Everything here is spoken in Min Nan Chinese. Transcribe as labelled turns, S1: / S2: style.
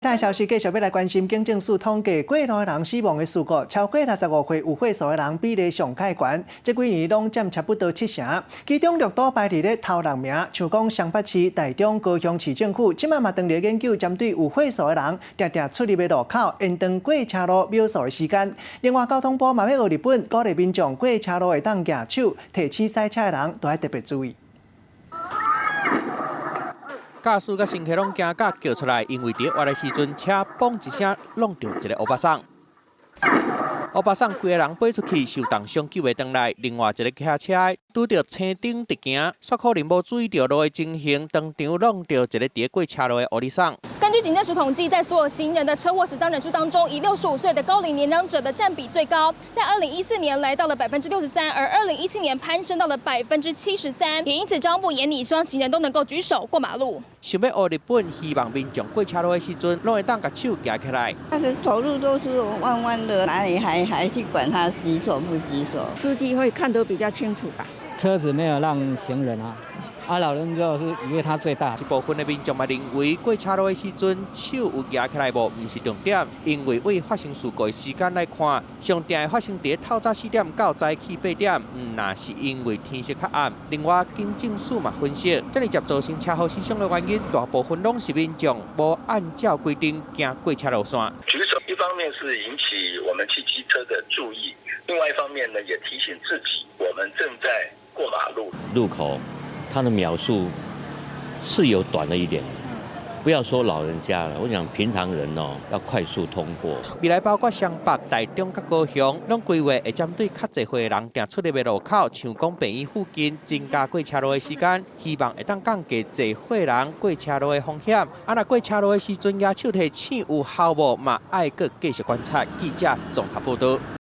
S1: 大消息繼續欲來關心警政署統計過路的人死亡的事故，超過65歲有歲數的人比例上較懸，這幾年攏佔差不多七成。其中綠島排佇咧頭六名，像講雙北市、台中、高雄市政府，這馬嘛當咧研究針對有歲數的人，定定出入的路口延長過車路秒數的時間。另外，交通部嘛欲學日本，鼓勵民眾過車路會當舉手，提醒駛車的人都愛特別注意。
S2: 駕駛佮乘客攏驚甲叫出來，因為佇倚的時陣，車嘣一聲挵著一个烏巴桑。烏巴桑規个人飛出去，受重傷救袂轉來。另外一个騎車的拄著青燈直行，煞可能無注意著路的情形，當場挵著一个佇過車路的烏尼桑。
S3: 根據警政署統計，在所有行人的車禍死傷人數當中，以65歲的高齡年長者的佔比最高，在2014年來到了63%，而2017年攀升到了73%。也因此，交通部研擬希望行人都能夠舉手過馬路。
S2: 想欲學日本，希望民眾過車路的時陣，攏會當共手舉起來。
S4: 他的走路都是彎彎的，哪裡還去管他舉手不舉手？
S5: 司機會看得比較清楚吧？
S6: 車子沒有讓行人啊。啊，老人就是以為他最大。
S2: 一部分的民眾嘛認為過車路的時陣手有舉起來無，毋是重點，因為對發生事故的時間來看，上定會發生佇透早4點到早起8點，毋若是因為天色較暗。另外，警政署嘛分析，遮爾濟造成車禍死傷的原因，大部分攏是民眾無按照規定行過車路線。
S7: 舉手一方面是引起我們汽機車的注意，另外一方面呢，也提醒自己，我們正在過馬路。
S8: 路口。他的秒數是有短了一點，不要說老人家了，我講平常人哦，要快速通過。
S2: 未來包括雙北、台中佮高雄，攏規劃會針對較濟歲的人定出入的路口，像講病院附近增加過車路的時間，希望會當降低濟歲人過車路的風險。啊，若過車路的時陣，舉手提醒有效無？嘛愛閣繼續觀察。記者綜合報道。